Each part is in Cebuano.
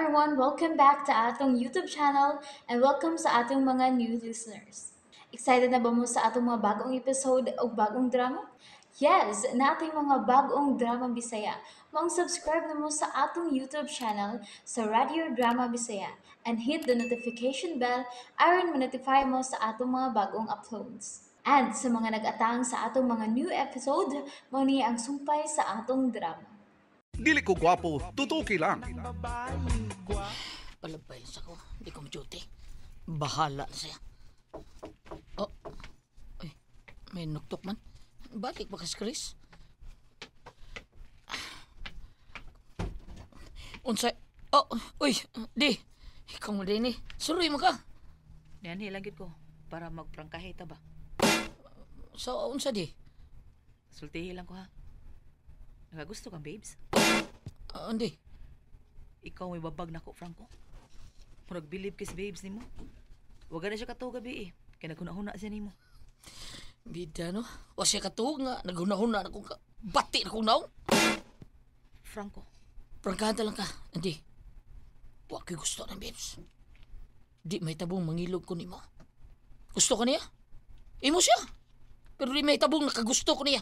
everyone! Welcome back to atong YouTube channel and welcome sa atong mga new listeners. Excited na ba mo sa atong mga bagong episode o bagong drama? Yes, nating mga bagong drama Bisaya. Maong subscribe na mo sa atong YouTube channel sa Radio Drama Bisaya and hit the notification bell aron ma-notify mo sa atong mga bagong uploads. And sa mga nag-atang sa atong mga new episode, mao ni ang sumpay sa atong drama. Dili ko gwapo, tutuki lang. Palabay sa ko. Hindi ko duty. Bahala na siya. Oh. Ay, may nuktok man. Balik ba kas Chris? Unsay? Oh, uy, di. Ikaw mo din eh. Suroy mo ka. Yan, hilangit ko. Para magprangkahe ta ba? So, unsa di? Sultihi lang ko ha. Nakagusto kang babes? Hindi. Ikaw may babag nako, Franco. Murag believe kay si babes nimo. Wag na siya katuo gabi eh. Kaya naghuna-huna siya nimo. Bida, no? O siya katuog nga. Naghuna-huna na kong ka. Bati na kong naong. Franco, Prangkahan ta lang ka. Hindi. Wa ko'y gusto ng babes. Di may tabong mangilog ko nimo. Gusto ko niya? Imo siya. Pero di may tabong nakagusto ko niya.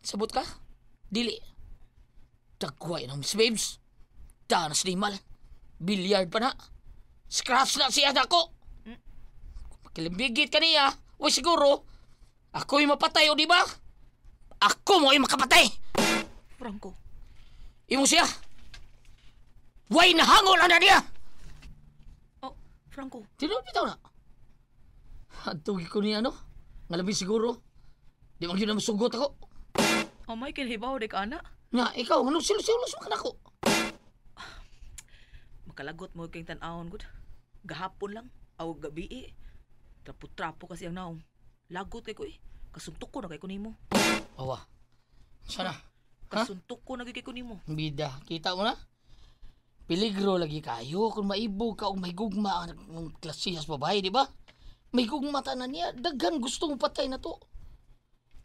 Sabot ka? Dili. Dagway ng Miss Babes. Danas ni mal. Billiard pa na. Scratch na siya nako. Makilimbigit ka niya. Uy, siguro. Ako'y mapatay o di ba? Ako mo'y makapatay. Franco. Imo siya. Way nahangol na niya. Oh, Franco. Tinuod bitaw na. Adtugi ko niya, no? Nga labi siguro. Di man yun na masugot ako. Oh my, kinhibaw di ka ana. Nga, ikaw, anong silos-silos mo ka nako? Makalagot mo kayong tan-awon gud. Gahapon lang, aw gabi eh. Trapo-trapo kasi ang naong. Lagot kay ko eh. Kasuntok ko na kay ko nimo. Awa. Sana. Kasuntok ko na kay ko nimo. Bida, kita mo na? Peligro lagi kayo kung maibog ka o may gugma ang klasihas babae, di ba? May gugma ta na niya, daghan gusto mong patay na to.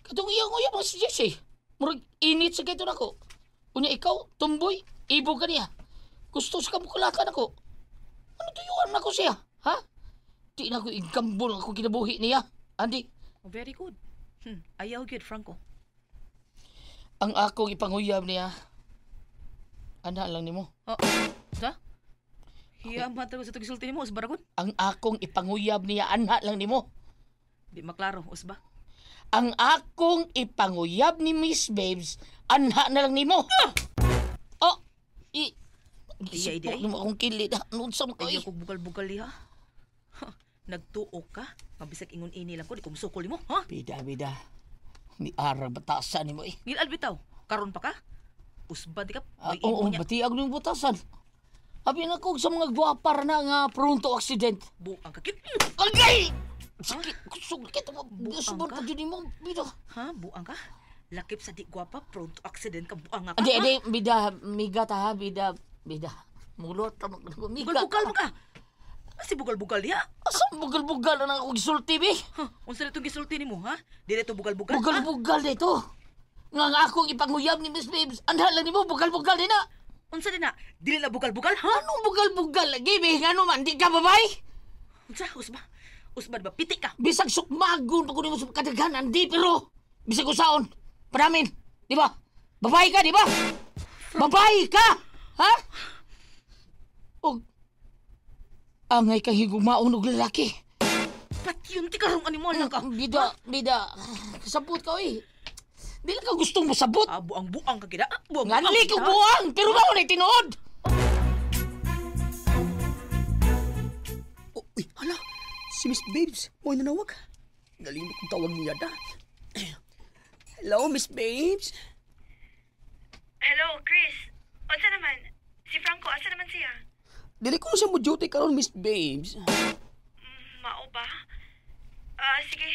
Katong iyang uyab ang si Jesse. Murag init sa kito nako. Unya ikaw, tumboy, ibog ka niya. Gusto sa kamukulakan ako. Ano tuyuan na ko siya, ha? Di na ko igambol ako kinabuhi niya. Andi, Oh, very good. Ayaw gyud, Franco. Ang akong ipanguyab niya, ana lang nimo. Oh, sa? Hiya man talaga sa tugisulti nimo, usba ra gud. Ang akong ipanguyab niya, ana lang nimo. Di maklaro, usba. Ang akong ipanguyab ni Miss Babes, anha na lang nimo. Oh, i Iya, Sipok di, ay. nimo akong kilid. Ano sa mo Ayaw kay? kog bugal-bugal diha. Ha, nagtuok ka? Mabisag ingon ini lang ko, di ko musukol nimo, ha? Bida, bida. Ni ara batasan nimo eh. Ngilal bitaw, karon pa ka? Usba di ka, Ah, may oo, imo niya. bati ag nimo batasan. Abi na ko sa mga gwapar na nga pronto accident. Buang ka kit. Agay! Sakit, kusog kita mo. Buang Subon ka? pa dyan nimo, bida. Ha, buang ka? Lakip sa di gwapa, prone to accident ka, buang ka. Adi, ha? adi, bida, miga ta ha, bida, bida. Mulot ta, miga. Bugal-bugal mo ka. Asi bugal-bugal diha. Asa bugal-bugal na ako gisulti, bi? Ha, unsa na itong gisulti nimo, ha? Di na ito bugal-bugal, ha? Bugal-bugal dito. Nga nga akong ipanguyab ni Miss Babes. Anha lang nimo, bugal-bugal din na. Unsa din na? Dili na bugal-bugal, ha? Anong bugal-bugal lagi, bi? Nga naman, di ka babay? Unsa, usba? Usba ba? Piti ka. Bisag sukmagon pa ko nimo sa kadaghanan, di pero bisag usaon. Panamin, di ba? Babae ka, di ba? Babae ka! Ha? Og angay kang higumaon og lalaki. Patyon ti karong animal lang ka. Bida, bida. Kasabot ka, oy. Di lang ka gustong mosabot. Ah, buang-buang ka gid, ah. Buang-buang. Nganli ko buang, pero mao na tinuod. Oh, uy, hala. Si Miss Babes, mo'y nanawag. Galing mo kung tawag niya da. Hello, Miss Babes. Hello, Chris. Unsa naman? Si Franco, asa naman siya? Dili ko na siya mo duty karon, Miss Babes. Mao ba? Ah, sige.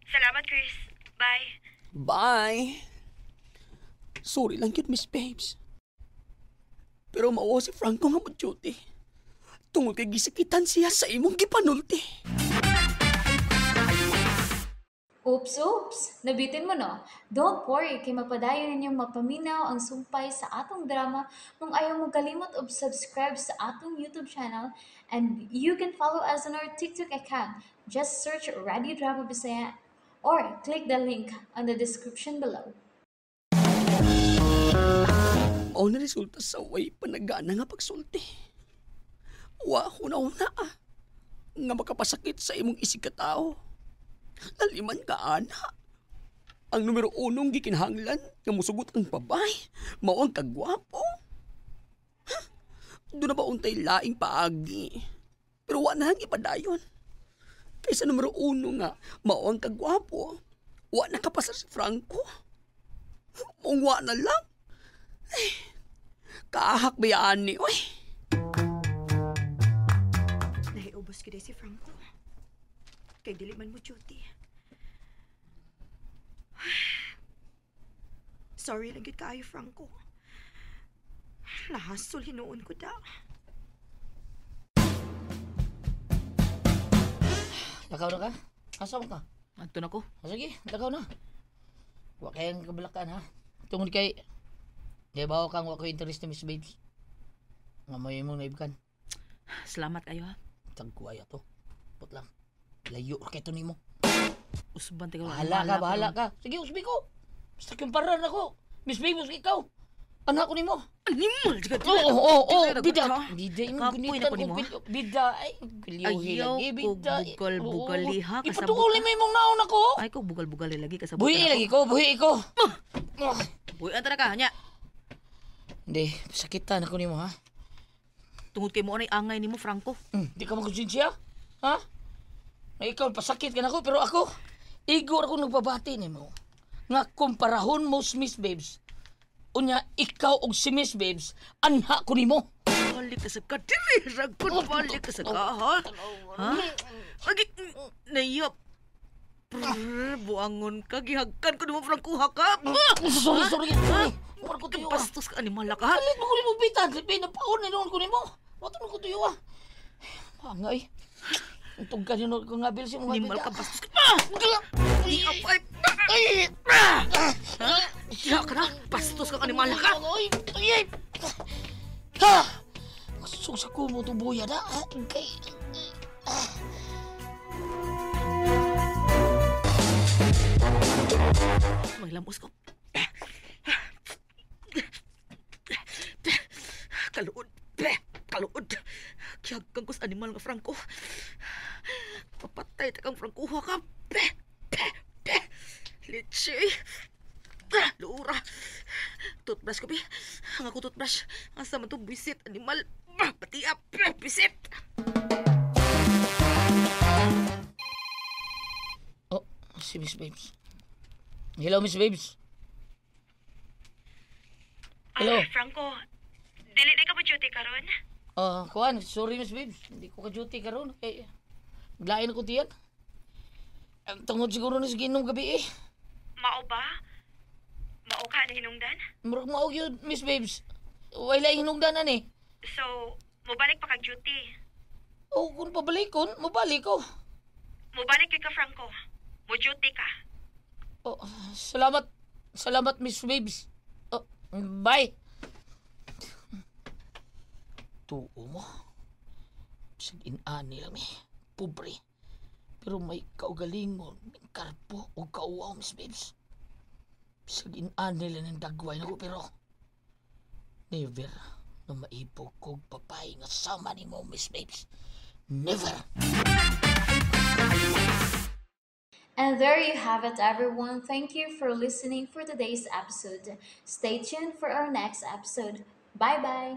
Salamat, Chris. Bye. Bye. Sorry lang yun, Miss Babes. Pero mao si Franco nga mo duty. Tungod kay gisakitan siya sa imong gipanulti. Oops, oops! Nabitin mo no? Don't worry, kay mapadayon ninyong mapaminaw ang sumpay sa atong drama kung ayaw mo kalimot og subscribe sa atong YouTube channel, and you can follow us on our TikTok account. Just search Radio Drama Bisaya or click the link on the description below. Mao na resulta sa way panagana nga pagsulti. Wa huna-huna ah, nga makapasakit sa imong isig katao. Laliman ka, ana. Ang numero unong gikinahanglan nga musugot ang babay, mao ang kagwapo. Ha? Doon na ba untay laing paagi? Pero wa na lang ipadayon. Kaysa numero uno nga, mao ang kagwapo. Wa na kapasar si Franco. Mong wa na lang. Ay, kaahak bayaan ni, oy. Nahiubos gid si Franco. Kay dili man mo duty. Sorry lang gyud kaayo, Franco. Nahasol hinuon ko da. Lakaw na ka? Asa mo ka? Adto na ko. O, sige, lakaw na. Wa kayang kabalakan ha. Tungod kay, di ba kang wa ko interest ni Miss Babes? Nga may imong naibkan. Salamat kayo ha. Tagkuhay ato. Put lang. Layo ra kay to nimo. Usban tayo. Bahala ka, bahala ka. Sige, usbi ko. Basta kumparan ako. Miss Babes, ikaw. Anak ko nimo. Animal! Oo, oo, oo. Bida. Bida, imong Kapoy na gunitan ko nimo, ko. Bida, ay. Giliw, Ayaw lagi, ko bida. bugal-bugal, Oo. ha, kasabot Ipatuloy ka. mo imong naon ako. Ay ko bugal-bugal lagi kasabot. Buhi lagi ko, buhi ko. Ah. Buhi anta na ka nya. Hindi, sakitan ako nimo ha. Tungod kay mo anay angay nimo Franco. Di ka makonsensya? Ha? Na ikaw, pasakit ka na ako, pero ako, igor ako nagbabati nimo. Nga komparahon mo si Miss Babes, unya ikaw og si Miss Babes, anha ko nimo. Balik ka sa ka diri ragkon balik ka sa ka ha. Ha? Agi nayop. Prr, buangon ka gihagkan ko nimo Franco ha ka. Sorry, sorry, sorry. Mura ko tuyo ah. Bastos ka animal ka. ha? Kalit mo ko nimo bitan, pinapaon na noon ko nimo. Wato ko tuyo ah. Angay. Ang tugka niyo ko nga bil si mga Animal bida. ka bastos ka. Ay, Ay! Diha ka na. Bastos ka animal ka. Ay! Ay! Ha! Sug sa kumo to buya na. Okay. May lamos ko. Kaluod. Kaluod. Kiyagkang ko sa animal nga Franco. Papatay ta kang Franco ha ka. Litsi. Luura. Toothbrush ko, bi. Ang ako toothbrush. Asa man to bisit animal. Patiap. Bisit. Oh, si Miss Babes. Hello, Miss Babes. Hello. Ah, Franco, dili na ka mo duty karon? Ah, kuan, sorry Miss Babes. Hindi ko ka-duty karon kay lain ko tiyan. Ang tungod siguro ni sa ginom gabi eh. Mao ba? Mao ka na hinungdan? Murag mao gyud, Miss Babes. Wala hinungdanan eh. So, mobalik pa kag duty. O kung pabalikon, mabalik ko. Mobalik gyud ka, Franco. Mo duty ka. Oh, salamat. Salamat, Miss Babes. Oh, bye. Tuo mo. Bisag inani lang eh. Pobre. Pero may kaugalingon, may karpo o kauwaw, Miss Babes. Bisag inani lang ng dagway na ko, pero never na maibog kog papay nga sama ni mo, Miss Babes. Never! And there you have it, everyone. Thank you for listening for today's episode. Stay tuned for our next episode. Bye bye.